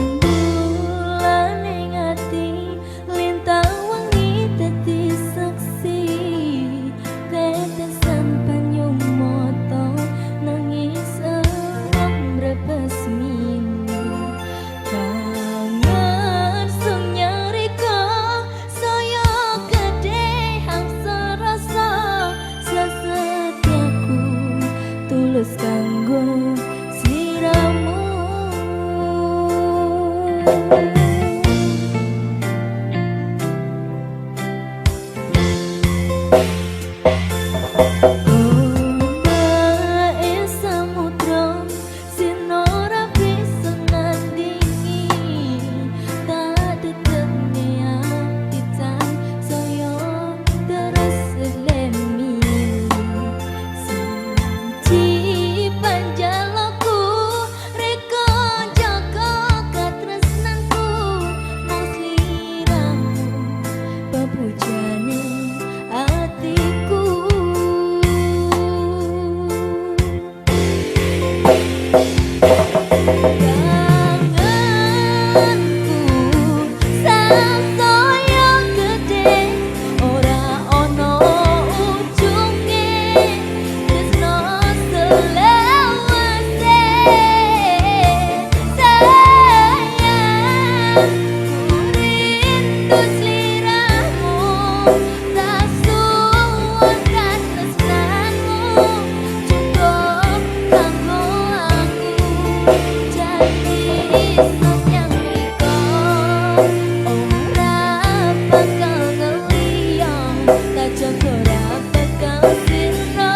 Rembulan ing ati, lintang wengi dadi saksi, tetesan banyu mata nangis ewok mbrebes mini. Kangen sun riko saya gedhe angsa rasa, sesetiaku tulus kanggo sliramu. Ombake samudra sing ora bisa nandingi, tak tetepne ati tansaya terus lemi. Suci panjalukku, riko jaga katresnanku, mung sliramu pepujane atiku. Kangenku sansaya gedhe ora ana ujunge, tresno selawase. Sayang, ku rindu sliramu, tak suwun katresnanmu, cukup kanggo aku janji sun yang riko ora bakal ngeliya, tak jaga ora bakal sirna.